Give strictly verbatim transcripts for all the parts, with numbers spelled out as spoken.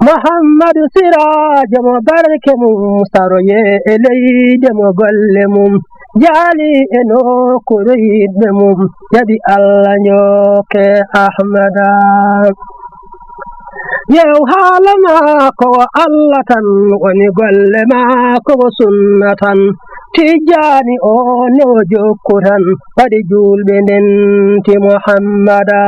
Muhammadu Siraajo mo barke mum saroye e leyde mo golle mum jaali e nokkuure yiɗɓe mum jaɓi Allah njooke Ahmada. Yew haala maako wo Allah tan woni golle maako wo sunna tan. Tijjaani o ne o jokku tan waɗi juulɓe ndenti Muhammada.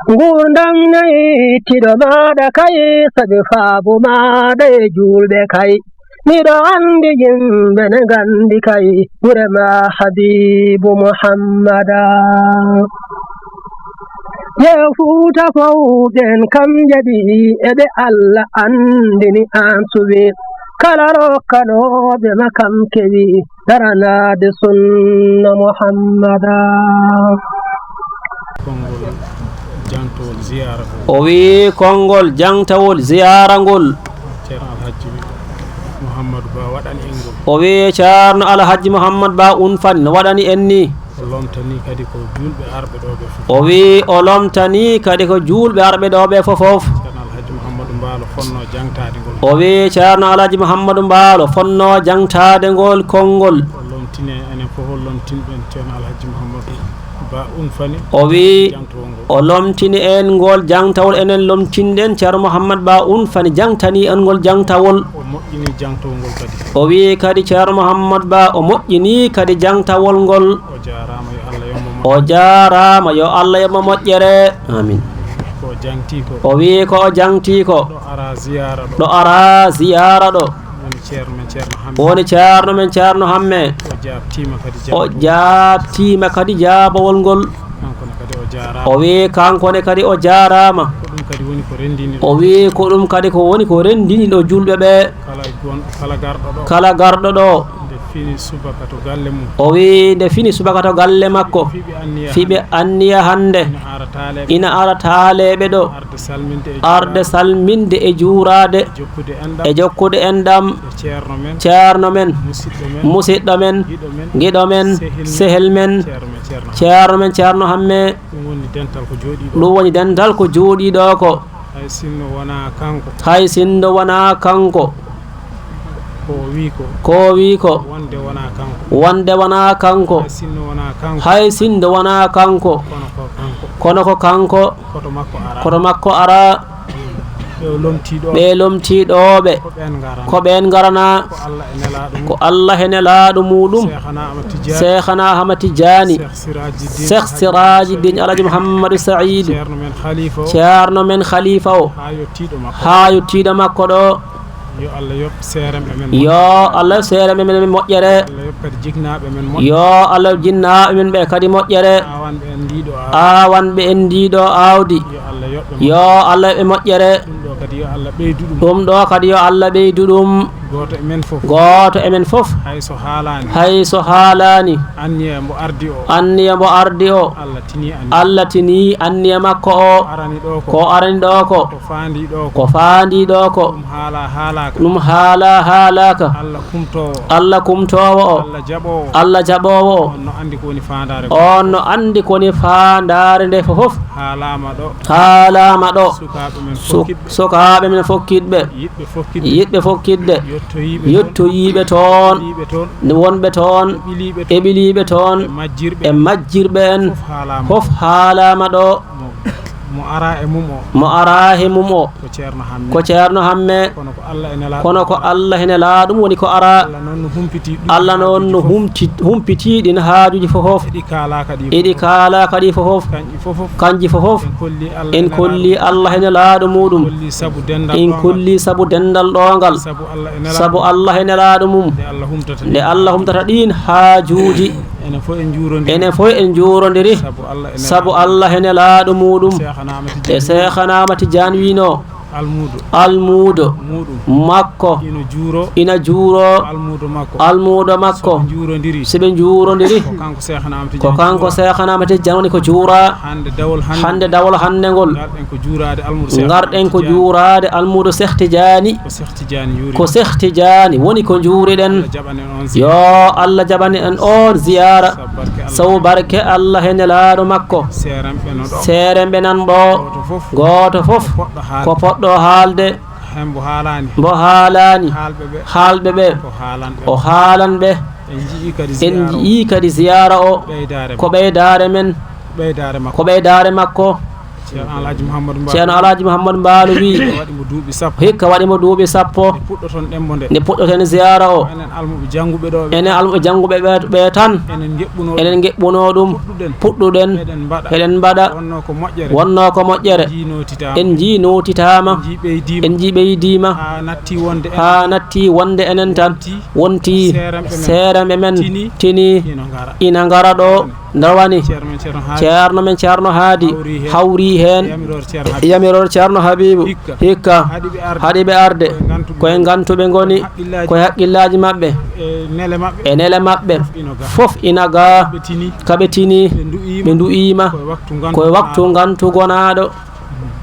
Nguurndam nayi tiɗo maaɗa kay sabi faabu maaɗa e juulɓe kay. Miɗo anndi yimɓe ne nganndi kay gure ma Habiibu Muhammada. Yew Fuuta fow ɓen kam jaɓi eɓe Allah anndini an suɓi kala rokkanooɓe ma kam kewi daranaade sunna Muhammada. Konngol jangtowol ziyaara ngol. O wi'i konngol jangtawol ziyaara ngol. Ceerno Alhajji Muhammadu Ba waɗani en ngol. O wi'i Ceerno Alhajji Muhammad Ba Unfani no waɗani en ni. O lomtani kadi ko juulɓe arɓe ɗo ɓe fof. O wi'i o lomtani kadi ko juulɓe arɓe ɗo ɓe fofof. Ceerno Alhajji Muhammadu Mbaalo fonno jangtaade ngol. O wi'i Ceerno Alhajji Muhammadu Mbaalo fonno jangtaade ngol konngol. O lomtini en enen fof o lomtinɗen Ceerno Alhajji Muhammadu Ba Unfani. O wi'i Jangtowol ngol. O lomtini en ngol jangtawol enen lomtinɗen Ceerno Muhammad Ba Unfani jangtani en ngol jangtawol. O moƴƴini jangtowol ngol kadi. O wi'i kadi Ceerno Muhammad Ba o moƴƴini kadi jangtawol ngol. O jaaraama yo Allah yoɓ mo. O jaaraama yo Allah yoɓ mo moƴƴere. Amin. Ko jangti ko. O wi'i ko o jangti ko. Ɗo ara ziyaara ɗo. Ɗo ara ziyaara ɗo. Woni Ceerno men Ceerno Hammet. Woni Ceerno men Ceerno Hamme. O jaabtiima kadi O jaabawol. jaabtiima kadi jaabawol ngol. Kanko ne kadi o jaaraama. O wi'i kanko ne kadi o jaaraama. Ko ɗum kadi woni ko renndini ɗo. O wi'i ko ɗum kadi ko woni ko renndini ɗo juulɓe ɓe. Kala gon kala garɗo ɗo. Kala garɗo ɗo. Nde fini subaka to galle mum. O wi'i nde fini subaka to galle makko. Fii ɓe anniya Fii ɓe hannde. Anniya hannde. Ina ara taaleeɓe. Ina ara taaleeɓe ɗo. Arde salminde e Arde juuraade. Salminde e juuraade. Jokkude E enɗam. Jokkude enɗam. E ceerno men. Ceerno men. Musidɗo men. Musiɗɗo men. Giɗo men. Giɗo men. Sehil men. Sehel men. Ceerno men Ceerno. Ceerno men Ceerno Hamme. Ɗum woni dental ko jooɗii ɗo. Ɗum woni dental ko jooɗii ɗo ko. Hay sinno wonaa kanko. Hay sinno wonaa kanko. Ko o wii ko. Ko o wii ko. Wonde wonaa kanko. Wonde wonaa kanko. Hay sinno wonaa kanko. Hay sinno wonaa kanko. Kono ko kanko. Kono ko kanko. Koto makko ara. Koto makko ara. Ɓe o lomtii ɗo. Ɓe lomtii ɗooɓe. Ko ɓeen ngarana. Ko ɓeen ngarana. Ko Allah e nelaaɗo mum. Ko Allah e nelaaɗo muɗum. Seexana Ahmad Tijjaani. Seexana Ahmad Tijjaani. Seex Siraaji Diin. Seex Siraaji Diin Alhaji Muhammadu Sa'iidu. Ceerno men Khalifa o. Ceerno men Khalifa o. Haa yottiiɗo makko. Haa yottiiɗo makko ɗo. Yo Allah yoɓ seere men. Yo Allah seere men moƴƴere. Allah yoɓ kadi jiknaaɓe men moƴƴere. Yo Allah jinnaaɓe men ɓe kadi moƴƴere. Aawanɓe en ndiiɗo aaw. Aawanɓe en ndiiɗo aawdi. Yo Allah yoɓ ɓe. Yo Allah yoɓ ɓe moƴƴere. Ɗum ɗo kadi yo Allah ɓeydu ɗum. Ɗum ɗo kadi yo Allah ɓeydu ɗum. Gooto e men fof. Gooto e men fof. Hay so haalaani. Hay so haalaani. Anniya mbo ardi o. Anniya mbo ardi o. Allah tini anniya. Allah tini anniya makko o. Arani ɗo ko. Ko arani ɗo ko. Ko faandi ɗo ko. Ko faandi ɗo ko. Ɗum haala haalaaka. Ɗum haala haalaaka. Allah kumtoowo. Allah kumtoowo o. Allah jaɓoowo. Allah jaɓoowo o. On no anndi ko woni faandaare ko. On no anndi ko woni faandaare nde fof. Haalaama ɗo. Haalaama ɗo. Sukaaɓe men Su- fokkitɓe. Sukaaɓe men fokkitɓe. Yiɗɓe fokkitɓe. Yiɗɓe fokkitde. Yottoyiiɓe toon. Yottoyiiɓe toon. Ɓiyiiɓe toon. Wonɓe toon. Ɓiliiɓe E ɓiliiɓe toon. Majjirɓe. E majjirɓe en. Fof haalaama. Fof haalaama ɗo. Mo, mo ara e mum o. Mo ara he mum o. Ko Ceerno Hamme. Ko Ceerno Hamme. Kono ko Allah e nelaaɗo. Kono ko Allah e nelaaɗo mum woni ko ara. Allah noon no humpiti ɗum. Allah noon no humti- humpiti ɗin haajuuji fof. Ɗi kaalaaka ɗi. Ɗi kaalaaka ɗi fof. Kanƴi fof. Kanji fof. En kolli Allah e En nelaaɗo. Kolli Allah e nelaaɗo muɗum. Kolli sabu denndal En ɗoongal. Kolli sabu denndal ɗoongal. Sabu Allah e nelaaɗo. Sabu Allah e nelaaɗo mum. Nde Allah humtata. Nde Allah humtata ɗin haajuuji. Enen fof en njuurondiri. Enen fof en njuurondiri. Sabu Allah e nelaaɗo. Sabu Allah e nelaaɗo muɗum. Seexana Ahmad Tijjaani. E Seexana Ahmad Tijjaani wiino. Almuudo. Almuudo. Muuɗum. Makko. Ina juuro. Ina juuro. Almuudo makko. Almuudo makko. So ɓe njuurondiri. Si ɓe njuurondiri. Ko kanko Seexana Ahmad Tijjaani. Ko kanko Seexana Ahmad Tijjaani woni ko juura. Hannde dawol hannde. Hannde dawol hannde ngol. Ngarɗen ko juuraade Almuudo Seex Ahmad Tijjaani. Ngarɗen ko juuraade Almuudo Seex Tijjaani. Ko Seex Tijjaani juuri. Ko Seex Tijjaani woni ko njuuriɗen. Allah jaɓanen on ziyaara. Yo Allah jaɓanen on ziyaara. Sabu barke Allah. Sabu barke Allah he Nelaaɗo makko. Seerenɓe no ɗo. Seerenɓe nan ɗo. Gooto fof. Gooto fof. Ko poɗɗo haalde. Ko poɗɗo haalde. Hay mbo haalaani. Mbo haalaani. Haalɓe ɓe. Haalɓe ɓe. Ko haalanɓe. O haalan ɓe. En njiyii kadi. En ziyaara o. Njiyii kadi ziyaara o. Ɓeydaare. Ko men. Ɓeydaare men. Ɓeydaare makko. Ko ɓeydaare makko. Ceerno Alhaji Muhammadu Mbaalo. Ceerno Alhaji Muhammadu Mbaalo wi. Waɗi mo duuɓi sappo. Hikka waɗi mo duuɓi sappo. Nde puɗɗoton ɗembo nde. Nde puɗɗoton ziyaara o. Enen almuɓe jannguɓe ɗo ɓe. Enen almuɓe jannguɓe ɓe, ɓe tan. Enen ngeɓɓuno ɗum. Enen ngeɓɓuno ɗum. Puɗɗuɗen. Puɗɗuɗen. Eɗen mbaɗa. Eɗen mbaɗa. Wonno ko moƴƴere. Wonno ko moƴƴere. En njiinotitaama. En njiinotitaama. En njii ɓeydiima. En njii ɓeydiima. Haa natti wonde enen. Haa natti wonde enen tan. Wonti. Wonti. Seeranɓe men. Seeranɓe men. Tini. Tini. Ina ngara. Ina ngara ɗo. Nde woni Ceerno men Ceerno Haadi. Ceerno men Ceerno Haadi hawri heen. Hawri heen. Yamiroore Ceerno Habibu. Yamiroore Ceerno Habibu. Hikka. Hikka. Haɗi ɓe arde. Haɗi ɓe arde. Koye ngantu ɓe. Koye ngantu ɓe ngoni. Haqqillaaji. Koye haqqillaaji maɓɓe. E nele maɓɓe. E nele maɓɓe. Fof ina ga. Fof ina ga. Ɓe tini. Ka ɓe tini. Ɓe ndu'iima. Ɓe ndu'iima. Koye waktu ngantu. Koye waktu ngantu gonaaɗo.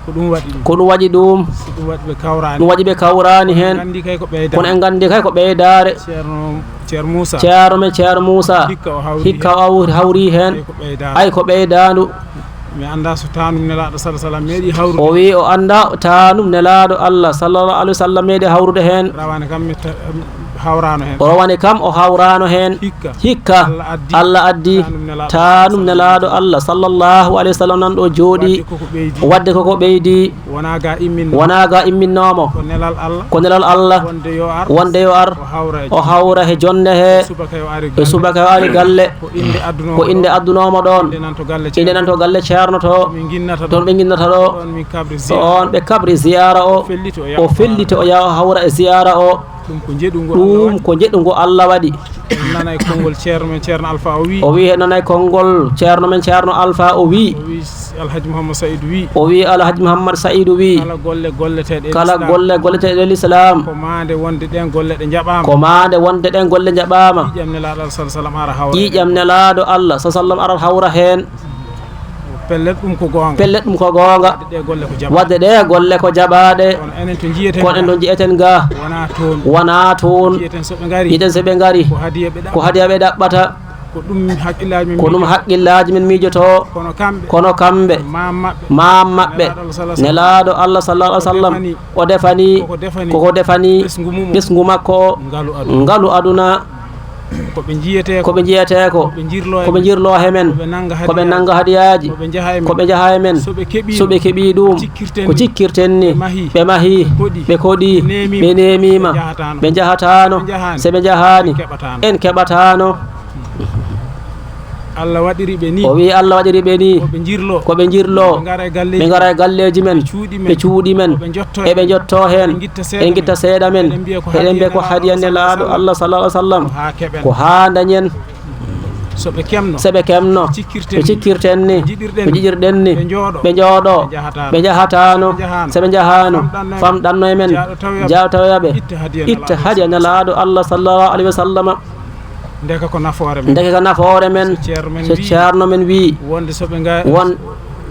Ko ɗum waɗi ɗum. Ko ɗum waɗi ɗum. Si ɗum waɗi ɓe kawraani. Ɗum waɗi ɓe kawraani heen. Kono en nganndi kay ko ɓeydaare. Kono en nganndi kay ko ɓeydaare. Ceerno, Ceerno Muusa. Ceerno men Ceerno Muusa. Hikka o hawri heen. Hikka o hawri heen. Ay ko ɓeydaare. Ay ko ɓeydaandu. Mi anndaa so taanum Nelaaɗo sallallahu alaihi wasallam meeɗi hawrude. O wi o anndaa taanum Nelaaɗo Allah sallallahu alaihi wasallam meeɗi hawrude heen. Rawane kam mi ta-, hawraano heen. O rawane kam o hawraano heen. Hikka. Hikka. Allah addi. Allah addi. Taanum Nelaaɗo. Taanum Nelaaɗo Allah sallallahu alaihi wasallam nan ɗo jooɗi. Wadde koko ɓeydi. Wadde koko ɓeydi. Wonaa ga imminno. Wonaa ga imminnooma. Ko nelal Allah. Ko nelal Allah. Wonde yo ar. Wonde yo ar. O hawra e. O hawra he jonnde he. Subaka yo ari galle. Subaka yo ari galle. Ko innde addunooma. Ko innde addunooma ɗoon. Innde nan to galle. Innde nan to galle Ceerno to. Min nginnata ɗo. Toon ɓe nginnata ɗo. Ɗoon min kabri ziyaara. Ɗoon ɓe kabri ziyaara o. O felliti o yaha. O felliti o yaha o hawra e ziyaara o. Ɗum ko njeɗu ngu Allah. Ɗum waɗi. Ko njeɗu ngu Allah waɗi. En nanay konngol Ceerno men Ceerno Alfa o wi. O wi en nanay konngol Ceerno men Ceerno Alfa o wi. O wi Alhaji Muhammad Sa'idu wi. O wi Alhaji Muhammad Sa'idu wi. Kala golle golleteeɗe e Lislaam. Kala golle golleteeɗe e Lislaam. Ko maande wonde ɗeen golle ɗe njaɓaama. Ko maande wonde ɗeen golle njaɓaama. Ƴiiƴam Nelaaɗo Allah sallallahu alaihi wasallam ara hawra. Ƴiiƴam Nelaaɗo Allah sallallahu alaihi wasallam ara hawra heen. Pellet ɗum ko goonga. Pellet ɗum ko goonga. Waɗde ɗee golle ko jaɓaaɗe. Waɗde ɗee golle ko jaɓaaɗe. Kono enen to njiyeten. Kono en ga. To njiyeten ga. Wonaa toon. Wonaa toon. Njiyeten so ɓe ngari. Njiyeten so ɓe ngari. Ko hadiya ɓe ɗaɓɓata. Ko hadiya ɓe ɗaɓɓata. Ko ɗum haqqillaaji men. Ko ɗum miijotoo. Haqqillaaji men miijotoo. Kono kamɓe. Kono kamɓe. Maam maɓɓe. Maam maɓɓe. Nelaaɗo Allah sallallahu alaihi wasallam. Nelaaɗo Allah sallallahu alaihi wasallam. O defani. O defani. Koko defani. Koko defani. Ɓesngu mum. Ɓesngu makko. Ngalu aduna. Ngalu aduna. Ko ɓe njiyetee ko. Ko ɓe njiyetee ko. Ko ɓe njirloo he men. Ko ɓe njirloo he men. Ko ɓe nannga. Ko ɓe hadiyaaji. Nannga hadiyaaji. Ko ɓe njaha he men. Ko ɓe njaha he men. So ɓe keɓii. So ɓe keɓii ɗum. Ko cikkirten. Ko cikkirten ni. Ɓe mahii. Ɓe mahii. Ɓe koɗii. Ɓe koɗii. Ɓe neemiima. Ɓe neemiima. Ɓe njahataano. Ɓe njahataano. Ɓe njahani. So ɓe njahani. En keɓataano. En keɓataano. Allah waɗiri ɓe ni. O wi Allah waɗiri ɓe ni. Ko ɓe njirloo. Ko ɓe njirloo. Ɓe ngara e galleeji. Ɓe ngara e galleeji men. Ɓe cuuɗi men. Ɓe cuuɗi men. Ko ɓe njottoo heen. Eɓe njottoo heen. Ɓe ngitta seeɗa men. Eɓe ngitta seeɗa men. Eɗen mbiya ko hadiya Nelaaɗo Allah sallallahu alaihi wasallam. Eɗen mbiya ko hadiya Nelaaɗo Allah sallallahu alaihi wasallam. Ko haa ndañen. Ko haa ndañen. So ɓe kemno. So ɓe kemno. Cikkirten ni. Cikkirten ni. Njiɗirɗen ni. Njiɗirɗen ni. Ɓe njooɗo. Ɓe njooɗo. Ɓe njahataano. Ɓe njahataano. Ɓe njahataano. Famɗanno e men. Famɗanno e men. Jaaɗo tawoya ɓe. Jaaɗo tawoya ɓe. Itta hadiya Nelaaɗo Allah sallallahu alaihi wasallam. Ndeke ko nafoore men. Ndeke ko nafoore men. So ceerno men wii. So ceerno men wii. Wonde so ɓe nga-, won-,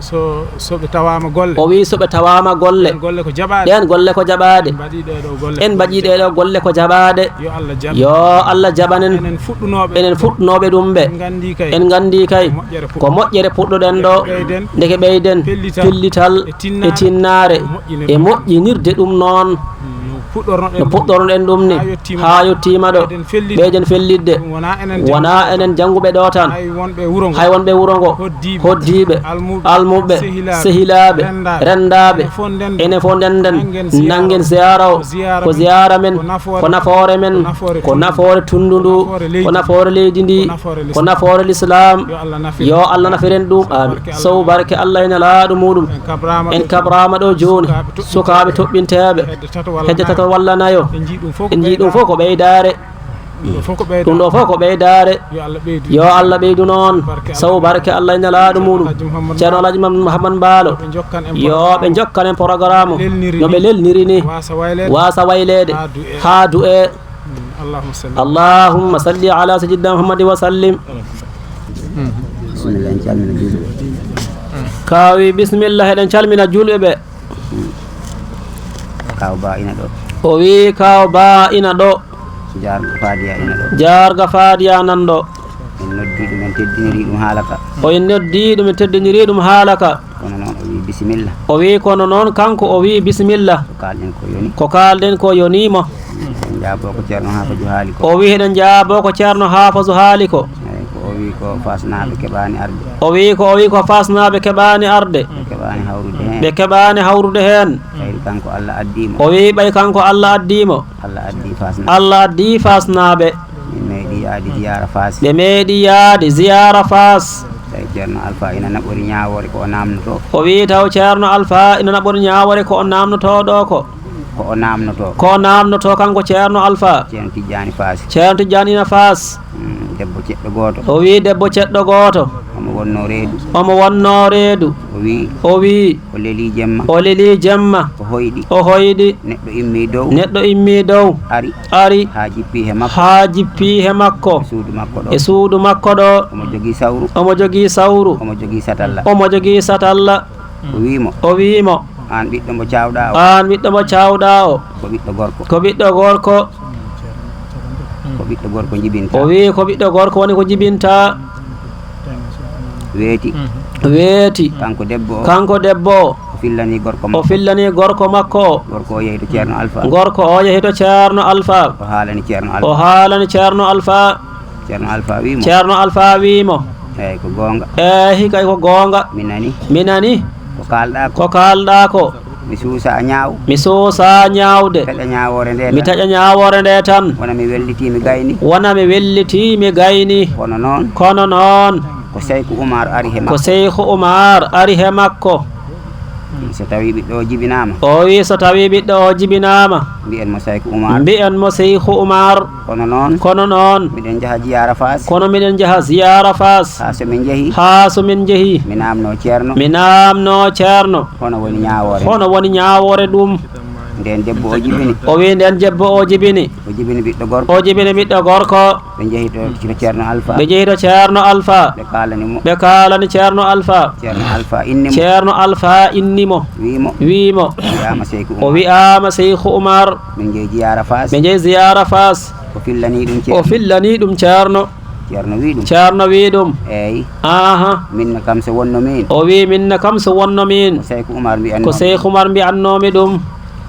so, so ɓe tawaama golle. O wii so ɓe tawaama golle. Ɗeen golle ko jaɓaaɗe. Ɗeen golle ko jaɓaaɗe. En mbaɗii ɗee ɗoo golle. En mbaɗii ɗee ɗoo golle ko jaɓaaɗe. Yo Allah jaɓ-. Yo Allah jaɓanen. Enen fuɗɗunooɓe. Enen fuɗɗunooɓe ɗum ɓe. En nganndii kay. En nganndii kay. Ko moƴƴere. Ko moƴƴere puɗɗuɗen ɗoo. Ndeke ɓeyden. Ndeke ɓeyden. Pellital. Pellital. E tinnaare. E tinnaare. E moƴƴinirde. E moƴƴinirde ɗum noon. No puɗɗorno-ɗen ɗum ni. No puɗɗorno-ɗen ɗum ni. Haa yettiima ɗo. Haa yettiima ɗo. Ɓeyden fellitde. Ɓeyden fellitde. Ɗum wonaa enen jannguɓe ɗo tan. Wonaa enen jannguɓe ɗo tan. Hay wonɓe wuro ngo. Hay wonɓe wuro ngo. Hoddiiɓe. Hoddiiɓe. Almuɓɓe. Almuɓɓe. Sehilaaɓe. Sehilaaɓe. Renndaaɓe. Renndaaɓe. Enen fof ndennden. Enen fof ndennden. Nanngen ziyaara o. Nanngen ziyaara o. Ko ziyaara men. Ko ziyaara men. Ko nafoore. Ko nafoore men. Ko nafoore tunndu ndu. Ko nafoore tunndu ndu. Ko nafoore leydi ndi. Ko nafoore leydi ndi. Ko nafoore lislaam. Ko nafoore lislaam. Yo Allah nafir-. Yo Allah nafiren ɗum. Amiin. Sabu barke Allah. Sabu barke Allah e Nelaaɗo muɗum. En kabraama ɗo jooni. En kabraama ɗo jooni. Sukaaɓe toɓɓinteeɓe. Sukaaɓe toɓɓinteeɓe. Hedde tato walla nayo. Hedde tato walla nayo. En njii ɗum fof ko ɓeydaare. En njii ɗum fof ko ɓeydaare. Ɗum ɗo fof ko ɓeydaare. Yo Allah ɓeydu noon. Sabu barke Allah e nelaaɗo muɗum. Ceerno Alhaji Muhammad Mbaalo. Yo ɓe njokkan en programme. No ɓe lelniri ni. Waasa wayleede. Haa du'e. Allahumma salli ala sayyidina Muhammad wa sallim. Bismillah, en calmina julɓe. Kaawi, bismillah, eɗen calmina julɓe ɓe. Kaaw Ba ina ɗo. O wi Kaaw Ba ina ɗo. Jaarga Faadiya ina ɗo. Jaarga Faadiya nan ɗo. En noddi ɗum, en teddiniri ɗum haala ka. O en noddi ɗum, en teddiniri ɗum haala ka. Kono noon o wi bisimilla. O wi kono noon kanko o wi bisimilla. Ko kaalɗen ko yoni. Ko kaalɗen ko yonii mo. En njaabo ko Ceerno Haafaju haali ko. O wi eɗen njaabo ko Ceerno Haafaju haali ko. Eyi, ko o wi ko Faasnaaɓe keɓaani arde. O wi ko, o wi ko Faasnaaɓe keɓaani arde. Ɓe keɓaani hawrude heen. Ɓe keɓaani hawrude heen. Ɓayri kanko Allah addii mo. O wi ɓay kanko Allah addii mo. Allah addii Faasnaaɓe. Allah addii Faasnaaɓe. Ɓe meeɗi yaade ziyaara Faas. Ɓe meeɗi yaade ziyaara Faas. Tawi Ceerno Alfa ina naɓori ñaawoore ko o naamnotoo. O wi taw Ceerno Alfa ina naɓori ñaawoore ko o naamnotoo ɗo ko. Ko o naamnotoo. Ko o naamnotoo kanko Ceerno Alfa. Ceerno Tijjaani Faas. Ceerno Tijjaani ina Faas. Mm, debbo ceɗɗo gooto. O wi debbo ceɗɗo gooto. Omo wonnoo reedu. Omo wonnoo reedu. O wi. O wi. O lelii jemma. O lelii jemma. O hoyɗi. O hoyɗi. Neɗɗo immii dow. Neɗɗo immii dow. Ari. Ari. Haa jippii he makko. Haa jippii he makko. E suudu makko ɗo. E suudu makko ɗo. Omo jogii sawru. Omo jogii sawru. Omo jogii satalla. Omo jogii satalla. O wii mo. O wii mo. Aan ɓiɗɗo mo caawɗaa o. Aan ɓiɗɗo mo caawɗaa o. Ko ɓiɗɗo gorko. Ko ɓiɗɗo gorko. Ko ɓiɗɗo gorko jibinta. O wii ko ɓiɗɗo gorko woni ko jibinta. Weeti. Weeti. Kanko debbo o. Kanko debbo o. O fillanii gorko makko. O fillanii gorko makko o. Gorko o yehi to Ceerno Alfa. Gorko o yehi to Ceerno Alfa. O haalani Ceerno Alfa. O haalani Ceerno Alfa. Ceerno Alfa wii mo. Ceerno Alfa wii mo. Eey, ko goonga. Eey, hikay ko goonga. Mi nani. Mi nani. Ko kaalɗaa ko. Ko kaalɗaa ko. Mi suusaa ñaaw. Mi suusaa ñaawde. Mi taƴa ñaawoore nde tan. Mi taƴa ñaawoore nde tan. Wona mi wellitii mi gayni. Wona mi wellitii mi gayni. Kono noon. Kono noon. Ko Seyku Umar ari he makko. Ko Seyku Umar ari he makko. So tawii ɓiɗɗo o jibinaama. O wii so tawii ɓiɗɗo o jibinaama. Mbiyen mo Seyku Umar. Mbiyen mo Seyku Umar. Kono noon. Kono noon. Miɗen njaha ziyaara Faas. Kono miɗen njaha ziyaara Faas. Haa so min njehi. Haa so min njehi. Mi naamnoo Ceerno. Mi naamnoo Ceerno. Hono woni ñaawoore. Hono woni ñaawoore ɗum. Ndeen debbo o jibini. O wii ndeen debbo o jibini. O jibini ɓiɗɗo gorko. O jibini ɓiɗɗo gorko. Ɓe njehi to, to Ceerno Alfa. Ɓe njehi to Ceerno Alfa. Ɓe kaalani mo. Ɓe kaalani Ceerno Alfa. Ceerno Alfa inni mo. Ceerno Alfa inni mo. Wii mo. Wii mo. Wiyaama Seyku Umar. O wiyaama Seyku Umar. Min njehi ziyaara Faas. Ɓe njehi ziyaara Faas. O fillanii ɗum Ceerno. O fillanii ɗum Ceerno. Ceerno wii ɗum. Ceerno wii ɗum. Eey. Aha. Min ne kam so wonno miin. O wii min ne kam so wonno miin. Ko Seyku Umar mbiyannoo mi. Ko Seyku Umar mbiyannoo mi ɗum.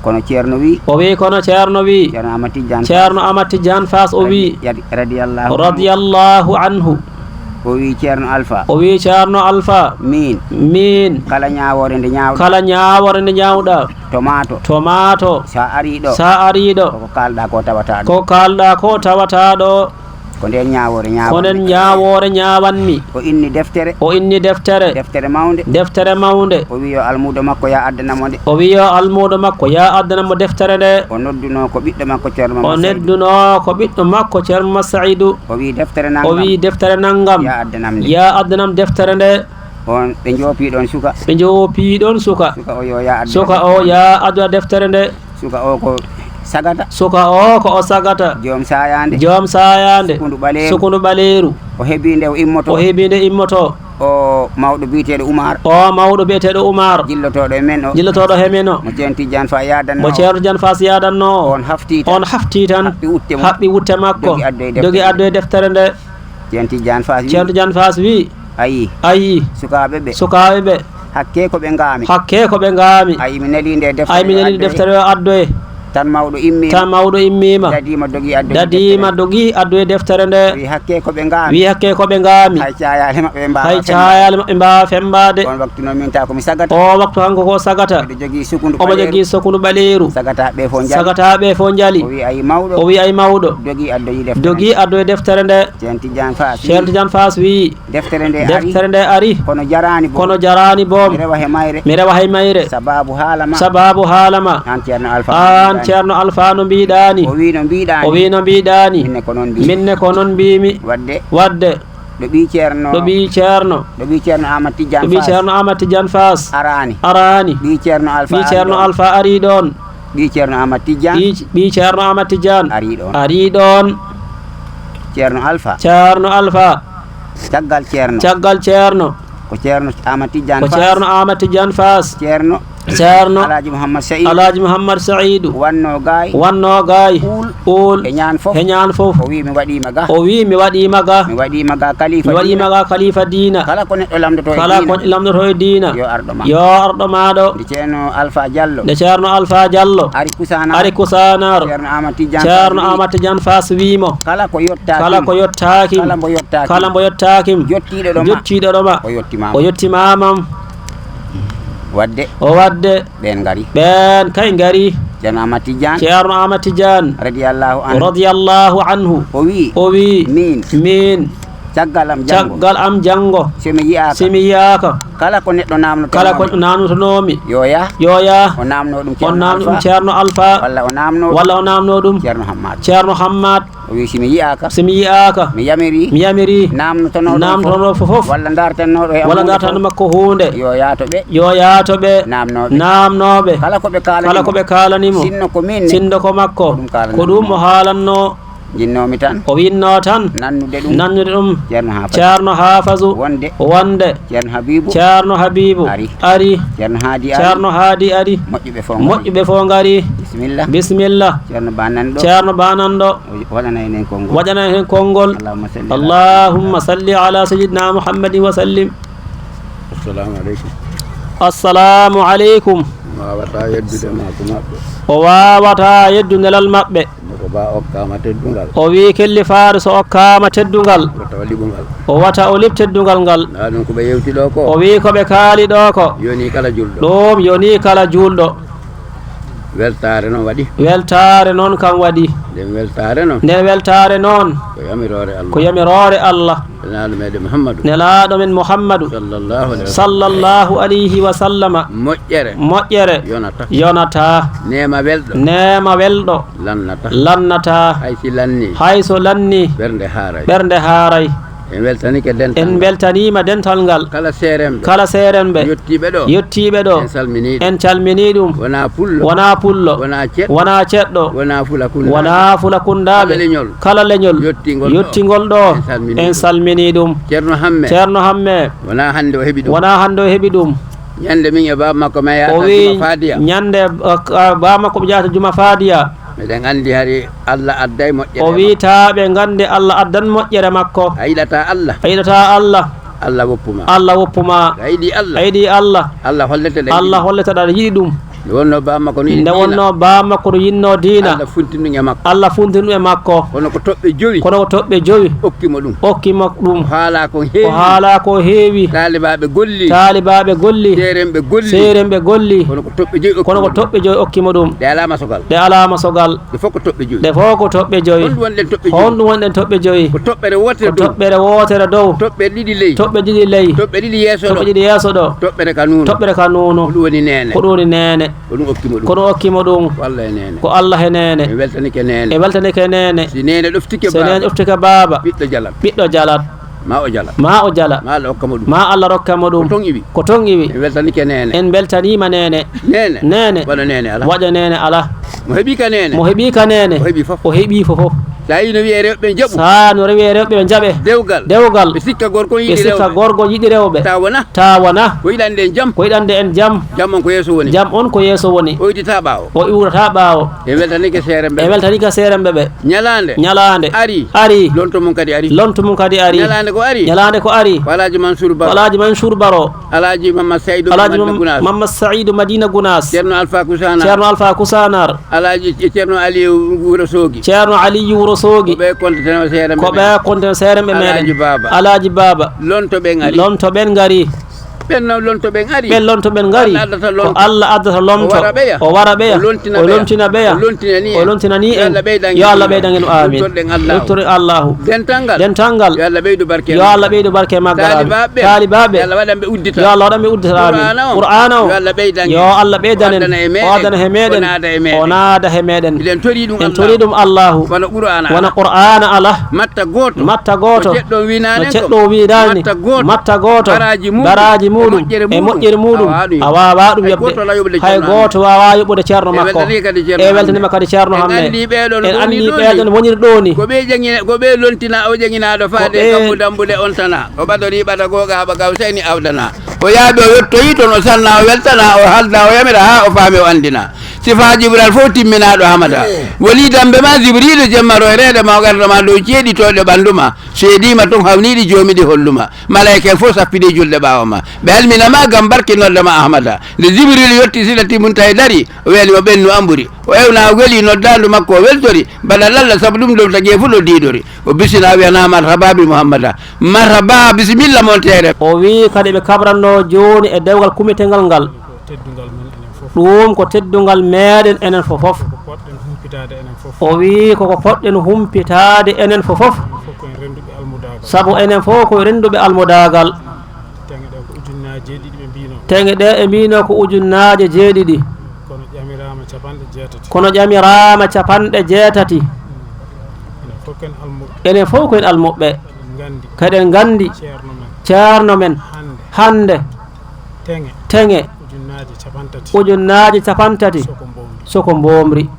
Kono Ceerno wii. O wii kono Ceerno wii. Ceerno Amat Tijjaan Faas. Ceerno Amat Tijjaan Faas o wii. Radi-, radi-, radiyallaahu anhu. Radiyallaahu anhu. O wii Ceerno Alfa. O wii Ceerno Alfa. Miin. Miin. Kala ñaawoore nde ñaawɗaa. Kala ñaawoore nde ñaawɗaa. Tomaato. Tomaato. Sa arii ɗo. Sa arii ɗo. Ko ko kaalɗaa ko tawataa ɗo. Ko kaalɗaa ko tawataa ɗo. Ko ndeen ñaawoore ñaawanmi. Ko ndeen ñaawoore ñaawanmi. O inni deftere. O inni deftere. Deftere mawnde. Deftere mawnde. O wii yo almuudo makko ya addanam o nde. O wii yo almuudo makko ya addanam mo deftere nde. O noddunoo ko ɓiɗɗo makko Ceerno Mamad Saydu. O neddunoo ko ɓiɗɗo makko Ceerno Mamad Saydu. O wii deftere nanngam. O wii deftere nanngam. Ya addanam nde. Ya addanam deftere nde. On, ɓe njoopii ɗoon suka. Ɓe njoopii ɗoon suka. Suka o yo ya addu. Suka o ya addu deftere nde. Suka o ko sagata. Suka o ko o sagata. Joom saayaande. Joom saayaande. Sukundu ɓaleeru. Sukundu ɓaleeru. O heɓii nde o immotoo. O heɓii nde immotoo. O mawɗo biyeteeɗo Umar. O mawɗo biyeteeɗo Umar. Jillotooɗo e men o. Jillotooɗo he men o. Mo Ceerno Tijjaan Faas yaadannoo. Mo Ceerno Tijjaan Faas yaadannoo. On haftii tan. On haftii tan. Haɓɓi wutte mo. Haɓɓi wutte makko. Dogi addoyi deftere. Dogi addoyi deftere nde. Ceerno Tijjaan Faas wii. Ceerno Tijjaan Faas wii. Ayi. Ayi. Sukaaɓe ɓe. Sukaaɓe ɓe. Hakkee ko ɓe ngaami. Hakkee ko ɓe ngaami. Ayi, mi nelii nde deftere. Ayi, mi nelii nde deftere yo addoye. Tan mawɗo immiima. Tan mawɗo immiima. Dadiima dogi addoyi deftere. Dadiima dogi addoye deftere nde. Wii hakkee ko ɓe ngaami. Wii hakkee ko ɓe ngaami. Hay caayaale maɓɓe mbaawa. Hay caayaale maɓɓe mbaawa femmbaade. On waktu noon min taw ko mi sagata. O waktu kanko ko sagata. Omo jogii sukundu ɓaleeru. Omo jogii sukundu ɓaleeru. Sagataaɓe fof njali. Sagataaɓe fof njali. O wii ayi mawɗo. O wii ayi mawɗo. Dogi addoyi deftere. Dogi addoye deftere nde. Ceerno Tijjaan Faas wii. Ceerno Tijjaan Faas wii. Deftere nde ari. Deftere nde ari. Kono jaraani boom. Kono jaraani boom. Mi rewa he mayre. Mi rewa he mayre. Sabaabu haala ma. Sabaabu haala ma. Aan Ceerno Alfa. Aan Ceerno Alfa no mbiɗaa ni. O wii no mbiɗaa ni. O wii no mbiɗaa ni. Min ne ko noon mbiimi. Min ne ko noon mbiimi. Waɗde. Waɗde. Ɗo ɓii Ceerno. Ɗo ɓii Ceerno. Ɗo ɓii Ceerno Aamad Tijjaan Faas. Ɗo ɓii Ceerno Aamad Tijjaan Faas. Araani. Araani. Ɓii Ceerno Alfa. Ɓii Ceerno Alfa arii ɗoon. Ɓii Ceerno Aamad Tijjaan. Ɓii, ɓii Ceerno Aamad Tijjaan. Arii ɗoon. Arii ɗoon. Ceerno Alfa. Ceerno Alfa. Caggal Ceerno. Caggal Ceerno. Ko Ceerno Aamad Tijjaan Faas. Ko Ceerno Aamad Tijjaan Faas. Ceerno. Ceerno. Alaaji Muhammad Sa'iid. Alaaji Muhammad Sa'iidu. Wannoo gaay. Wannoo gaay. Uul. Uul. E ñaan fof. E ñaan fof. O wii mi waɗiima ga. O wii mi waɗiima ga. Mi waɗiima ga kalifa diina. Mi waɗiima ga kalifa diina. Kala ko neɗɗo lamndotoo e diina. Kala ko lamndotoo e diina. Yo arɗo ma. Yo arɗo ma ɗo. Nde Ceerno Alfa Jallo. Nde Ceerno Alfa Jallo. Ari Kusaanaar. Ari Kusaanaar. Ceerno Aamad Tijjaan Faas wii. Ceerno Aamad Tijjaan Faas wii mo. Kala ko yottaaki. Kala ko yottaaki. Kala mbo yottaaki. Kala mbo yottaaki. Jottiiɗo ɗo ma. Jottiiɗo ɗo ma. O yottimaama. O yottimaama. Waɗde. O waɗde. Ɓeen ngari. Ɓeen kay ngari. Ceerno Aamad Tijjaan. Ceerno Aamad Tijjaan. Radiyallaahu anhu. Radiyallaahu anhu. O wii. O wii. Miin. Miin. Caggal am janngo. Caggal am janngo. Si mi yiyaaka. Si mi yiyaaka. Kala ko neɗɗo naamnotonoo mi. Kala ko neɗɗo naamnotonoo mi. Yo yah. Yo yah. O naamnoo ɗum Ceerno Alfa. O naamnoo ɗum Ceerno Alfa. Walla o naamnoo ɗum. Walla o naamnoo ɗum. Ceerno Hammaat. Ceerno Hammaat. O wii, si mi yiyaaka. Si mi yiyaaka. Mi yamirii. Mi yamirii. Naamnotonoo ɗum fof. Naamnotonoo fof fof. Walla ndaartannooɗo e am huunde fof. Walla ndaartannoo makko huunde. Yo yah to ɓe. Yo yah to ɓe. Naamnooɓe. Naamnooɓe. Kala ko ɓe kaalani mo. Kala ko ɓe kaalani mo. Sinno ko miin ne. Sinno ko makko. Ko ɗum kaalani mo. Ko ɗum o haalannoo. Njinnoomi tan. O winnoo tan. Nannude ɗum. Nannude ɗum. Ceerno Haafazu. Ceerno Haafazu. Wonde. Wonde. Ceerno Habiibu. Ceerno Habiibu. Ari. Ari. Ceerno Haadi ari. Ceerno Haadi ari. Moƴƴuɓe fof ngari. Moƴƴuɓe fof ngari. Bisimilla. Bisimilla. Ceerno Ba nan ɗo. Ceerno Ba nan ɗo. O waɗanay heen konngol. Waɗanay heen konngol. Allahumma salli ala Allahumma salli ala sayyidina Muhammadin wa sallim. Assalamu aleykum. Assalamu aleykum. Waawata yeddude ma ko maɓɓe. O waawata yeddu nelal maɓɓe. Ko ba okkaama teddungal. O wii kelli faari so okkaama teddungal. Wata o liɓu ngal. O wata o liɓ teddungal ngal. Ndaa ɗum ko ɓe yewti ɗo ko. O wii ko ɓe kaali ɗo ko. Yoni kala julɗo. Ɗum yoni kala juulɗo. Weltaare noon waɗi. Weltaare noon kam waɗi. Nden weltaare noon. Nden weltaare noon. Ko yamiroore Allah. Ko yamiroore Allah. Nelaaɗo meɗen Muhammadu. Nelaaɗo men Muhammadu. Sallallahu alayhi wa sallam. Sallallahu alayhi wa sallama. Moƴƴere. Moƴƴere. Yonata. Yonata. Neema welɗo. Neema welɗo. Lannata. Lannata. Hay si lanni. Hay so lanni. Ɓernde haaray. Ɓernde haaray. En weltanike dental ngal. En weltaniima dental ngal. Kala seeremɓe. Kala seeremɓe. Yettiiɓe ɗo. Yettiiɓe ɗo. En salminii ɗum. En calminii ɗum. Wonaa pullo. Wonaa pullo. Wonaa ceɗɗo. Wonaa ceɗɗo. Wonaa fulakundaaɓe. Wonaa fulakundaaɓe. Kala leñol. Kala leñol. Yottingol ɗo. Yottingol ɗo. En salminii ɗum. En salminii ɗum. Ceerno Hamme. Ceerno Hamme. Wonaa hannde o heɓi ɗum. Wonaa hannde o heɓi ɗum. Ñande min e baaba makko mi yahata juma faadiya. O wii ñande, uh, uh, baaba makko ɓe jahata juma faadiya. Miɗen anndi hari Allah adday moƴƴere makko. O wii taa ɓe nganndi Allah addan moƴƴere makko. A yiɗataa Allah. A yiɗataa Allah. Allah woppu ma. Allah woppu ma. A yiɗi Allah. A yiɗi Allah. Allah hollete ɗa yiɗi ɗum. Allah hollete ɗa yiɗi ɗum. Nde wonnoo baaba makko no yiɗi diina. Nde wonnoo baaba makko no yiɗnoo diina. Allah funtini ɗum e makko. Allah funtini ɗum e makko. Kono ko toɓɓe jowi. Kono ko toɓɓe jowi. Okki mo ɗum. Okki mo ɗum. Ko haalaa ko heewi. Ko haalaa ko heewi. Taalibaaɓe golli. Taalibaaɓe golli. Seeremɓe golli. Seeremɓe golli. Kono ko toɓɓe jowi okki mo ɗum. Kono ko toɓɓe jowi okki mo ɗum. Ɗe alaa masogal. Ɗe alaa masogal. Ɗe fof ko toɓɓe jowi. Ɗe fof ko toɓɓe jowi. Honɗum woni ɗen toɓɓe jowi? Honɗum woni ɗen toɓɓe jowi? Ko toɓɓere wootere dow. Ko toɓɓere wootere dow. Toɓɓe ɗiɗi ley. Toɓɓe ɗiɗi ley. Toɓɓe ɗiɗi yeeso ɗo. Toɓɓe ɗiɗi yeeso ɗo. Toɓɓere ka nuuno. Toɓɓere ka nuuno. Ko ɗum woni neene. Ko ɗum woni neene. Ko ɗum okki mo ɗum. Ko ɗum okki mo ɗum. Ko Allah e neene. Ko Allah e neene. En weltanike neene. En weltanike neene. Si neene ɗoftike baaba. Si neene ɗoftike baaba. Ɓiɗɗo jalat. Ɓiɗɗo jalat. Ma o jala. Ma o jala. Ma Allah hokka mo ɗum. Ma Allah rokka mo ɗum. Ko toon iwi. Ko toon iwi. En weltanike neene. En weltaniima neene. Neene. Neene. Waɗa neene alaa. Waɗa neene alaa. Mo heɓii ka neene. Mo heɓii ka neene. O heɓii fof. O heɓii fof fof. Sa yii no wiyee rewɓe ɓe njaɓu. Sa no wiyee rewɓe ɓe njaɓe. Dewgal. Dewgal. Ɓe sikka gorko yiɗi rewɓe. Ɓe sikka gorko yiɗi rewɓe. Tawa wonaa. Tawa wonaa. Ko yiɗande en jam. Ko yiɗande en jam. Jam on ko yeeso woni. Jam on ko yeeso woni. O iwtataa ɓaawo. O iwtataa ɓaawo. En weltanike seeremɓe ɓe. En weltanike seeremɓe ɓe. Ñalaande. Ñalaande. Ari. Ari. Lonto mum kadi ari. Lonto mum kadi ari. Ñalaande ko ari. Ñalaande ko ari. Ko Alaaji Mansuur Baro. Ko Alaaji Mansuur Baro. Alaaji Mamad Sa'idu Alaaji Madina Mam-, Gunaas. Mamad Sa'idu Madina Gunaas. Ceerno Alfa Kusanar. Ceerno Alfa Kusanar. Alaaji Ceerno Aliyu Wuro Soogi. Ceerno Aliyu Wuro Soogi. Ko ɓe konteteno seeremɓe ɓe. Ko ɓe konteteno seeremɓe meɗen. Alaaji Baaba. Alaaji Baaba. Lonto ɓen ari. Lonto ɓen ngari. Ɓen no lonto ɓen ari. Ɓen lonto ɓen ngari. Ko Allah addata lonto. O wara ɓeya. O lontina ɓeya. O lontina ni en. Yo Allah ɓeydan en ɗum. Amin. Weccoren Allahu. Dental ngal. Yo Allah ɓeydu barke maggal. Amin. Taalibaaɓe. Yo Allah waɗan ɓe uddita. Amin. Qur'aana o. Yo Allah ɓeydan en. O addana he meɗen. O naada he meɗen. En tori ɗum Allahu. Wona Qur'aana ala. Matta gooto. No ceɗɗo o wiinani. Matta gooto. Baraaji muuɗum. E moƴƴere muuɗum. A waawaa ɗum yoɓde. Hay gooto waawaa yoɓude ceerno makko. E weltanima kadi ceerno Hamme. En anndi ɓeɗon woniri ɗo ni. Ko ɓe lontina o ƴeŋinaaɗo faade kammu dambude on tana. O ɓadori ɓada googa haɓa gaw seyni awdana. O yaaɓi o yottoyi toon o sanna o weltana o halda o yamira haa o faami o anndina. Sifaa Jibral fof timminaaɗo Hamada. Woni dambe ma Jibriilu jemma royreede ma o garda ma dow ceeɗitooɗe ɓanndu ma. Seediima toon hawniiɗi joomi ɗi holluma. Malayka en fof sappidi e julde ɓaawo ma. Ɓe almina ma ngam barke nodda ma Ahmada. Nde Jibriilu yotti Sidratil Muntaha dari, o weli mo ɓennu amburi. O ewna o weli noddaandu makko o weltori. Bana lalla sabu ɗum dow tagee fof no diidori. O bisina o wiyana marhaba bi Muhammada. Marhaba bisimilla montere. O wii kadi ɓe kabranno jooni e dewgal kumetengal ngal. Ɗum ko teddungal meɗen enen fof fof. O wii koko poɗɗen humpitaade enen fof fof. Sabu enen fof ko rennduɓe almudaagal. Teŋe ɗe ɓe mbino ko ujunnaaje jeeɗiɗi. Kono ƴamiraama capanɗe jeetati. Enen fof ko en almuɓɓe. Keɗen nganndi ceerno men hannde. Teŋe. Teŋe. Ujunnaaje capantati. Ujunnaaje capantati. Soko mbomri. Soko mbomri.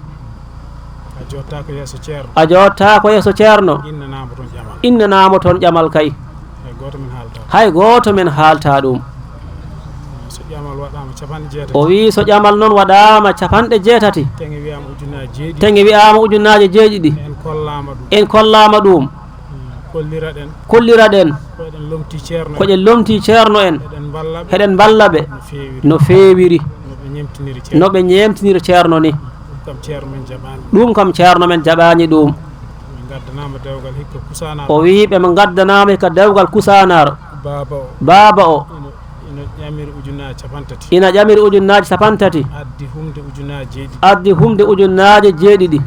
A jotta ko yeeso ceerno. A jotta ko yeeso ceerno. Innanaama toon ƴamal. Innanaama toon ƴamal kay. Hay gooto men haalta. Hay gooto men haalta ɗum. So ƴamal waɗaama capanɗe jeetati. O wii so ƴamal noon waɗaama capanɗe jeetati. Teŋe wiyaama ujunnaaje jeeɗiɗi. Teŋe wiyaama ujunnaaje jeeɗiɗi. En kollaama ɗum. En kollaama ɗum. Kolliraɗen. Kolliraɗen. Ko eɗen lomti ceerno en. Ko eɗen lomti ceerno en. Eɗen mballa ɓe. Eɗen mballa ɓe. No feewiri. No feewiri. No ɓe ñeemtiniri ceerno. No ɓe ñeemtiniri ceerno ni. Ɗum kam ceerno men jaɓaani. Ɗum kam ceerno men jaɓaani ɗum. Min ngaddanaama dewgal hikka Kusaanaar. O wii ɓe mo ngaddanaama hikka dewgal Kusaanaar. Baaba o. Baaba o. Ina, ina ƴamiri ujunnaaje capantati. Ina ƴamiri ujunnaaje capantati. Addi humde ujunnaaje jeeɗiɗi. Addi humde ujunnaaje jeeɗiɗi. Eh,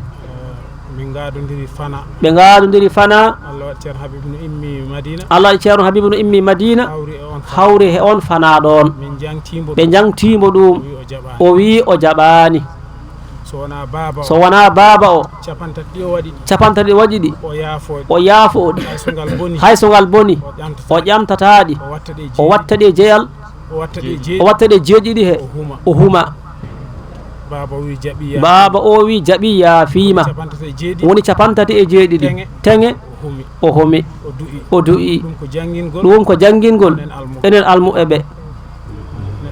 min ngaadondiri fana. Ɓe ngaadondiri fana. Allah waɗi Ceerno Habibu no immi Madina. Allah waɗi Ceerno Habibu no immi Madina. Hawri e on fana. Hawri e on fana ɗoon. Min jangtiimo ɗum. Ɓe jangtiimo ɗum. O wii o jaɓaani. O wii o jaɓaani. So wonaa baaba o. So wonaa baaba o. Capantati ɗi o waɗi ɗi. Capantati ɗi o waɗi ɗi. O yaafoo ɗi. O yaafoo ɗi. Hay so ngal boni. Hay so ngal boni. O ƴamtataa. O ƴamtataa ɗi. O watta ɗe jeeɗiɗi. O watta ɗe jeyal. O watta ɗe jeeɗiɗi. O watta ɗe jeeɗiɗi he. O huma. O huma. Baaba o wii jaɓi yaafiima. Baaba o wii jaɓi yaafiima. Woni capantati e jeeɗiɗi. Woni capantati e jeeɗiɗi. Teŋe. Teŋe. O humi. O humi. O du'i. O du'i. Ɗum ko janngingol. Ɗum ko janngingol. Enen almuɓɓe. Enen almuɓɓe ɓe.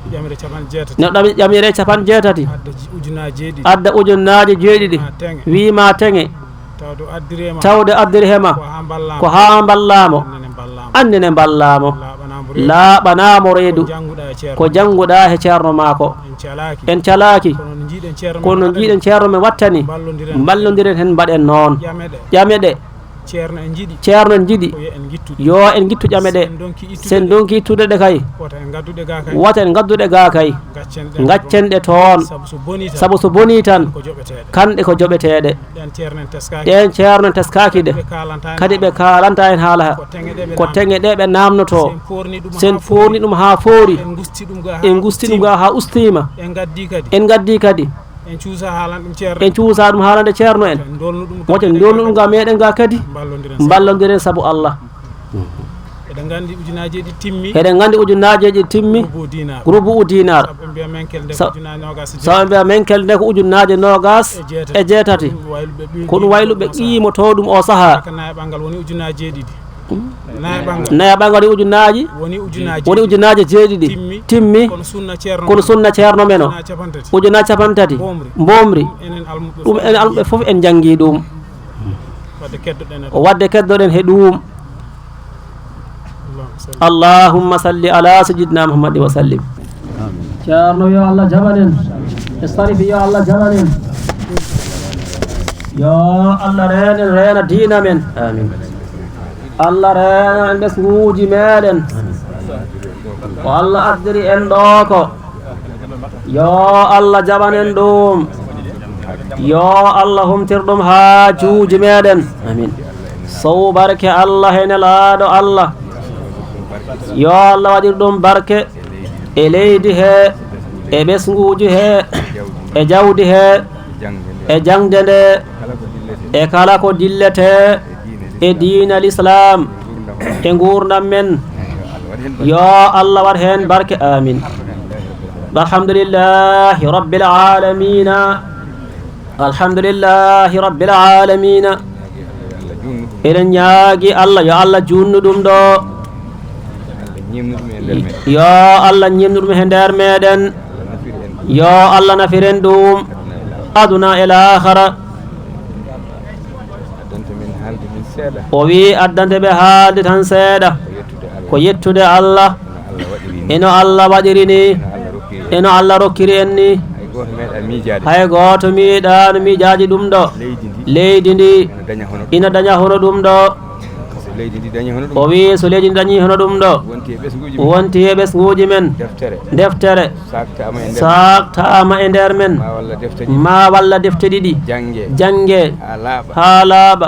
Neɗɗo ƴamire capanɗe jeetati. Neɗɗo ƴamire capanɗe jeetati. Adda ji-, ujunnaaje jeeɗiɗi. Adda ujunnaaje jeeɗiɗi. Wii ma teŋe. Wii ma teŋe. Tawde o addiri he ma. Tawde addiri he ma. Ko haa mballaamo. Ko haa mballaamo. Annene mballaamo. Annene mballaamo. Laaɓanaamo reedu. Laaɓanaamo reedu. Ko jannguɗaa e ceerno. Ko jannguɗaa he ceerno maa ko. En calaaki. En calaaki. Kono no njiiɗen ceerno men wattani. Kono no njiiɗen ceerno men wattani. Mballondiren. Mballondiren heen mbaɗen noon. Ƴame ɗe. Ƴame ɗe. Ceerno en njiɗi. Ceerno en njiɗi. Ko yo en ngittu ɗe. Yo en ngittu ƴame ɗe. Sen donki ittude ɗe. Sen donki ittude ɗe kay. Wota en ngaddu ɗe gaa kay. Wota en ngaddu ɗe gaa kay. Gaccen ɗe. Gaccen ɗe toon. Sabu so bonii tan. Sabu so bonii tan. Kanɗe ko joɓeteeɗe. Kanɗe ko joɓeteeɗe. Ɗeen ceerno en teskaaki. Ɗeen ceerno en teskaaki de. Kadi ɓe kaalanta en haala. Kadi ɓe kaalanta en haala ha. Ko teŋe ɗe ɓe naamno-, ko teŋe ɗe ɓe naamnotoo. Sen foorni ɗum haa. Sen foorni ɗum haa foori. En ngusti ɗum gaa haa ustiima. En ngusti ɗum gaa haa ustiima. En ngaddi kadi. En ngaddi kadi. En cuusa haalande ɗum ceerno. En cuusa ɗum haalande ceerno en. Wota en ndolnu ɗum ga meɗen ga kadi. Wota en ndolnu ɗum ga meɗen ga kadi. Mballonden. Mballonden sabu Allah. Eɗen nganndi ujunnaaje ɗiɗi timmi. Eɗen nganndi ujunnaaje ɗiɗi timmi. Rubu dinar. Rubu dinar. Sabu ɓe mbiya menkel nde ko. Sa-, ujunnaaje noogaas e jeetati. Sabu ɓe mbiya menkel nde ko ujunnaaje noogaas e jeetati. E jeetati. Ko ɗum wayluɓe ɓe qiimoto ɗum o sahaa. Ko ɗum wayluɓe ɓe qiimoto ɗum o sahaa. Haka nayaɓal ngal woni ujunnaaje jeeɗiɗi. Nayaɓal ngal woni ujunnaaji. Woni ujunnaaji. Woni ujunnaaji jeeɗiɗi. Timmi. Timmi. Kono sunna ceerno. Kono men o. Sunna ceerno men o. Ujunnaaji capantati. Ujunnaaji capantati. Mbomri. Mbomri. Ɗum enen almuɓɓe fof en njanngi ɗum. Ɗum enen almuɓɓe fof en njanngi ɗum. Wadde keddoɗen. O wadde keddoɗen he ɗum. Allahumma salli. Allahumma salli ala sayyidina Muhammadin wa sallim. Ceerno yo Allah jaɓan en. E Sarifi yo Allah jaɓan en. Yo Allah reen en, reena diina men. Amin. Allah reena en ɓesnguuji meɗen. Ko Allah ardiri en ɗoo ko, yo Allah jaɓan en ɗum. Yo Allah humtir ɗum haajuuji meɗen. Amin. Sow barke Allah e nelaaɗo Allah. Yo Allah waɗir ɗum barke e leydi he, e ɓesnguuji he, e jawdi he, e jaŋde nde, e kala ko dilletee e diina Lislaam, e nguurndam men. Yo Allah waɗ heen barke. Amin. Alhamdulillahi Rabbil Aalamiina. Alhamdulillahi Rabbil Aalamiina. Eɗen ñaagi Allah, yo Allah juutnu ɗum ɗo. Yo Allah ñiiɓnu ɗum he nder meɗen. Yo Allah nafir en ɗum aduna e laakhara. O wii addante ɓe haalde tan seeɗa. Ko yettude Allah. Eno Allah waɗiri ni. Eno Allah rokkiri en ni. Hay gooto meeɗaano miijaaji ɗum ɗo. Leydi ndi ina daña hono ɗum ɗo. O wii so leydi ndi dañi hono ɗum ɗo. Wonti e ɓesnguuji men. Deftere. Saaktaama e nder men. Ma walla defte ɗiɗi. Jannge. Haa laaɓa.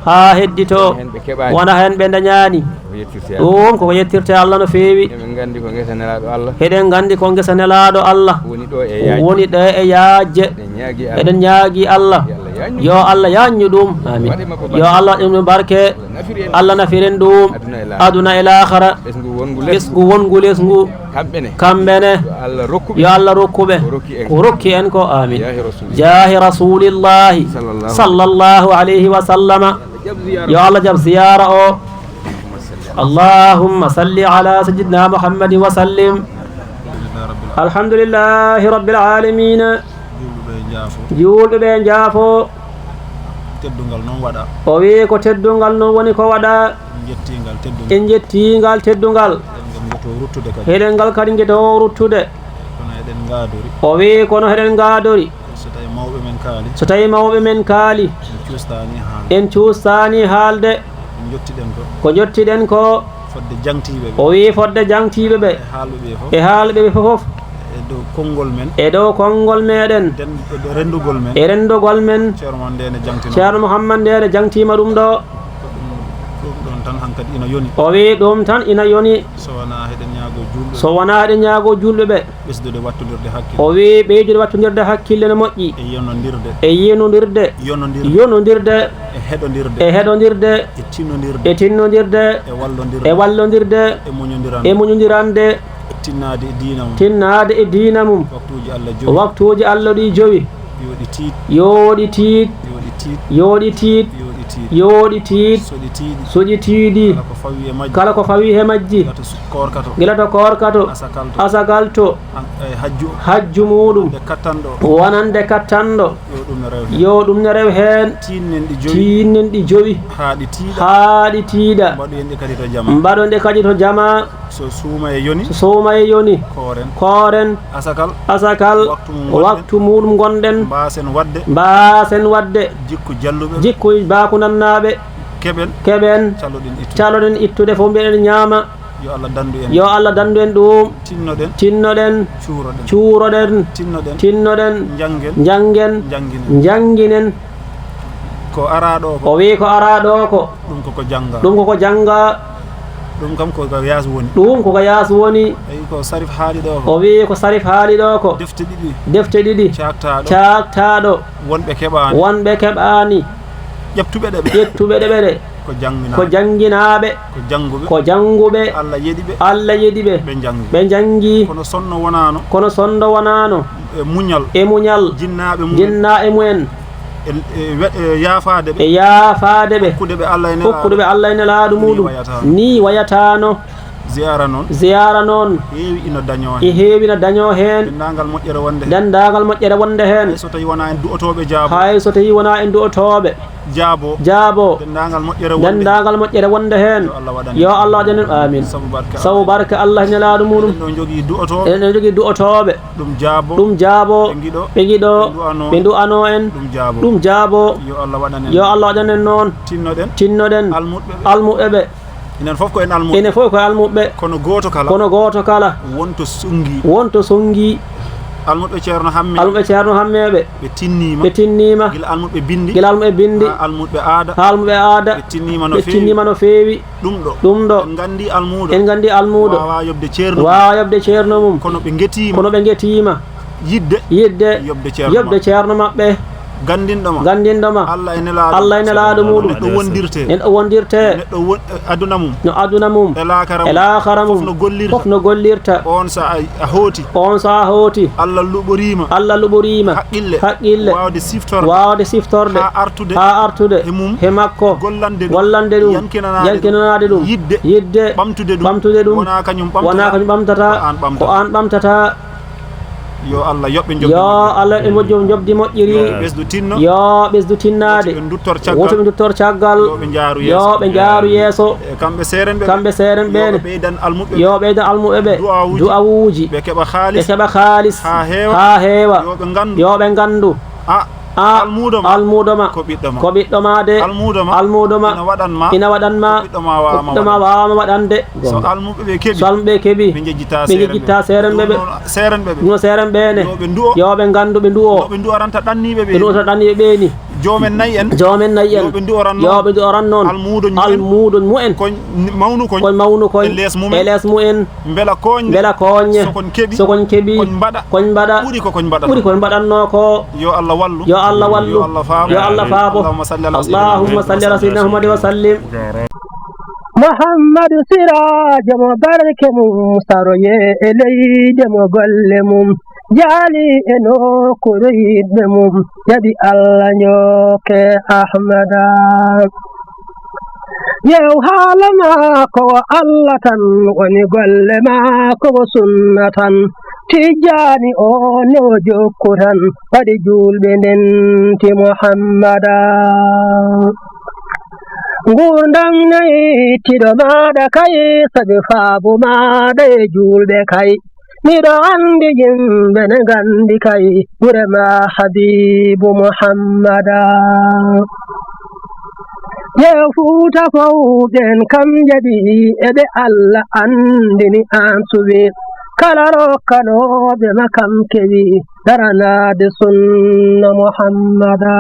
Haa heddito. Wona heen ɓe dañaani. Ɗum koko yettirte Allah no feewi. Eɗen nganndi ko ngesa nelaaɗo Allah. Woni ɗo e yaajje. Eɗen ñaagi Allah. Yo Allah yaajnu ɗum. Amin. Yo Allah waɗ ɗum barke. Allah nafir en ɗum aduna e laakhara. Ɓesngu wonngu les ngu. Kamɓe ne. Yo Allah rokku ɓe ko rokki en ko. Amin. Jaahi Rasulillahi sallallahu alayhi wa sallama. Yo Allah jaɓ ziyaara o. Allahumma salli ala sayyidina Muhammadin wa sallim. Alhamdulillahi Rabbil Aalamiina. Juulɓe ɓe njaafo. Juulɓe ɓe njaafo. Teddungal noon waɗa. O wii ko teddungal noon woni ko waɗa. En njettii ngal teddungal. En njettii ngal teddungal. Eɗen njetoo ruttude kadi. Eɗen ngal kadi njetoo ruttude. Kono eɗen ngaadori. O wii kono eɗen ngaadori. So tawi mawɓe men kaali. So tawi mawɓe men kaali. En cuustaani haalde. En cuustaani haalde. Ko njottiɗen ko. Ko njottiɗen ko. Fodde jaŋtiiɓe ɓe. O wii fodde jaŋtiiɓe ɓe. E haalɓe ɓe fof. E haalɓe ɓe fof. E dow konngol men. E dow konngol meɗen. Den-, e dow renndugol men. E renndugol men. Ceerno Muhammad Ndeene jaŋtino. Ceerno Muhammad Ndeene jaŋtiima ɗum ɗo. Ko ɗum, ɗum ɗoon tan hankadi ina yoni. O wii ɗum tan ina yoni. So wonaa eɗen ñaagoo juulɓe. So wonaa eɗen ñaagoo juulɓe ɓe. Ɓesdude wattondirde hakkille. O wii ɓeydude wattondirde hakkille no moƴƴi. E yonondirde. E yonondirde. Yonondirde. Yonondirde. E heɗondirde. E heɗondirde. E tinnondirde. E tinnondirde. E wallondirde. E wallondirde. E muñondirande. E muñondirande. Tinnaade e diina mum. Tinnaade e diina mum. Waktuuji Allah jowi. Waktuuji Allah ɗi jowi. Yo ɗi tiiɗ. Yo ɗi tiiɗ. Yo ɗi tiiɗ. Yo ɗi tiiɗ. Yo ɗi tiiɗ. Yo ɗi tiiɗ. So ɗi tiiɗi. So ɗi tiiɗi. Kala ko fawii e majji. Kala ko fawii e majji. Gila to su-, koorka to. Gila to koorka to. Asakal to. Asakal to. Han-, e hajju. Hajju muuɗum. Wonande kattanɗo. Wonande kattanɗo. Yo ɗum ne rew heen. Yo ɗum ne rew heen. Tiinnen ɗi jowi. Tiinnen ɗi jowi. Haa ɗi tiiɗa. Haa ɗi tiiɗa. Mbaɗoyen ɗi kadi to jama. Mbaɗon ɗi kadi to jama. So suumaye yoni. So suumaye yoni. Kooren. Kooren. Asakal. Asakal. Waktu mum ngonɗen. Waktu muuɗum ngonɗen. Mbaasen waɗde. Mbaasen waɗde. Jikku jalluɓe. Jikku baakunannaaɓe. Keɓen. Keɓen. Caloɗen ittude. Caloɗen ittude fof mbiɗen ñaama. Yo Allah danndu en. Yo Allah danndu en ɗum. Tinnoɗen. Tinnoɗen. Cuuroɗen. Cuuroɗen. Tinnoɗen. Tinnoɗen. Njanngen. Njanngen. Njannginen. Njannginen. Ko araa ɗo ko. O wii ko araa ɗo ko. Ɗum koko jannga. Ɗum koko jannga. Ɗum kam ko ko yaas woni. Ɗum koko yaas woni. Eyi, ko Sarif haali ɗo ko. O wii ko Sarif haali ɗo ko. Defte ɗiɗi. Defte ɗiɗi. Caaktaaɗo. Caaktaaɗo. Wonɓe keɓaani. Wonɓe keɓaani. Ƴeftuɓe ɗe ɓe. Ƴeftuɓe ɗe ɓe. Ko jannginaaɓe. Ko jannginaaɓe. Ko jannguɓe. Ko jannguɓe. Allah yeɗi ɓe. Allah yeɗi ɓe. Ɓe njanngi. Ɓe njanngi. Kono sonno wonaano. Kono sonno wonaano. E muñal. E muñal. Jinnaaɓe mumen. Jinnaaɓe mumen. E, e we-, e yaafaade ɓe. E yaafaade ɓe. Hokkude ɓe Allah e Nelaaɗo. Hokkude ɓe Allah e Nelaaɗo muɗum. Nii wayataano. Nii wayataano. Ziyaara noon. Ziyaara noon. Heewi ina dañoo heen. E heewi ina dañoo heen. Denndaangal moƴƴere wonde heen. Denndaangal moƴƴere wonde heen. Hay so tawii wonaa en du'otooɓe jaabo. Hay so tawii wonaa en du'otooɓe. Jaabo. Jaabo. Denndaangal moƴƴere wonde. Denndaangal moƴƴere wonde heen. Yo Allah waɗan en. Yo Allah waɗan en. Amin. Sabu barke Allah. Sabu barke Allah e Nelaaɗo muɗum. Eɗen ɗo njogii du'otooɓe. Eɗen ɗo njogii du'otooɓe. Ɗum jaabo. Ɗum jaabo. Ɓe ngiɗo. Ɓe ngiɗo. Ɓe ndu'anoo. Ɓe ndu'anoo en. Ɗum jaabo. Ɗum jaabo. Yo Allah waɗan en. Yo Allah waɗan en noon. Tinnoɗen. Tinnoɗen. Almuɓɓe ɓe. Almuɓɓe ɓe. Enen fof ko en almuɓɓe. Enen fof ko almuɓɓe. Kono gooto kala. Kono gooto kala. Wonto sungi. Wonto sungi. Almuɓɓe Ceerno Hamme. Almuɓɓe Ceerno Hammeeɓe. Ɓe tinniima. Ɓe tinniima. Gila almuɓɓe binndi. Gila almuɓɓe binndi. Haa almuɓɓe aada. Haa almuɓɓe aada. Ɓe tinniima no feewi. Ɓe tinniima no feewi. Ɗum ɗo. Ɗum ɗo. En nganndi almuuɗo. En nganndi almuuɗo. Waawaa yoɓde ceerno mum. Waawaa yoɓde ceerno mum. Kono ɓe ngetiima. Kono ɓe ngetiima. Yiɗde. Yiɗde. Yoɓde ceerno maɓɓe. Yoɓde ceerno maɓɓe. Ganndinɗo ma. Ganndinɗo ma. Allah e nelaaɗo. Allah e nelaaɗo muɗum. Neɗɗo wondirte. Neɗɗo wondirte. Neɗɗo won-, eh, aduna mum. No aduna mum. E laakara mum. E laakara mum. Fof no gollirta. Fof no gollirta. On so a, a hooti. On so a hooti. Allah luɓoriima. Allah luɓoriima. Haqqille. Haqqille. Waawde siftorde. Waawde siftorde. Haa artude. Haa artude. E mum. E makko. Gollande ɗum. Gollande ɗum. Yankinanaade ɗum. Yankinanaade ɗum. Yiɗde. Yiɗde. Ɓamtude ɗum. Ɓamtude ɗum. Wonaa kañum ɓamtata. Wonaa kañum ɓamtata. Ko aan ɓamtata. Ko aan ɓamtata. Yo Allah yoɓ ɓe njoɓdi moƴƴiri. Yo Allah yoɓ ɓe njoɓdi moƴƴiri. Yo ɓesdu tinno. Yo ɓesdu tinnaade. Woto ɓe nduttor caggal. Woto ɓe nduttor caggal. Yo ɓe njaaru yeeso. Yo ɓe njaaru yeeso. E kamɓe seeren ɓe. Kamɓe seeren ɓe. Yo ɓe ɓeydan almuɓɓe ɓe. Yo ɓeydan almuɓɓe ɓe. Du'awuuji. Du'awuuji. Ɓe keɓa haalis. Ɓe keɓa haalis. Haa heewa. Haa heewa. Yo ɓe nganndu. Yo ɓe nganndu. A, a, almuudo ma. Almuudo ma. Ko ɓiɗɗo ma. Ko ɓiɗɗo ma de. Almuudo ma. Almuudo ma. Ina waɗan ma. Ina waɗan ma. Ko ɓiɗɗo ma waawaa ma waɗan. Ko ɓiɗɗo ma waawaa ma waɗan de. So almuɓɓe ɓe keɓi. Ɓe njejjitaa seeren ɓe. Ɓe njejjitaa seeren ɓe ɓe. Ɗum noon, seeren ɓe ɓe. Ɗum noon seeren ɓe ne. Yo ɓe ndu'o. Yo ɓe nganndu ɓe ndu'o. No ɓe ndu'oranta ɗanniiɓe ɓe. Ɓe ndu'oranta ɗanniiɓe ɓe ni. Joomen nayi en. Joomen nayi en. Yo ɓe ndu'oran noon. Yo ɓe ndu'oran noon. Almuudo mumen. Almuudo mumen. Ko n-, mawnu koñ. Ko mawnu koñ. E lees mumen. E lees mumen. Mbela kooñde. Mbela kooñde. So koñ keɓi. So koñ keɓi. Koñ mbaɗa. Koñ mbaɗa. Ɓuri ko koñ mbaɗata. Ɓuri koñ mbaɗatnoo ko. Yo Allah wallu. Yo Allah wallu. Yo Allah faabo. Yo Allah faabo. Allahumma salli ala sayyidina Muhammad wa sallim. Muhammadu Siraajo mo barke mum saroye e leyde mo golle mum jaali e nokkuure yiɗɓe mum jaɓi Allah njooke Ahmada. Yew haala maako wo Allah tan woni golle maako wo sunna tan. Tijjaani o no jokku tan waɗi juulɓe ndenti Muhammada. Nguurndam nayi tiɗo maaɗa kay sabi faabu maaɗa e juulɓe kay. Miɗo anndi yimɓe ne nganndi kay ɓure ma Habiibu Muhammada. Yew Fuuta fow ɓeen kam jaɓi e ɓe Allah anndini aan suwi. Kala rokkanooɓe ma kam kewi daranaade sunna Muhammada.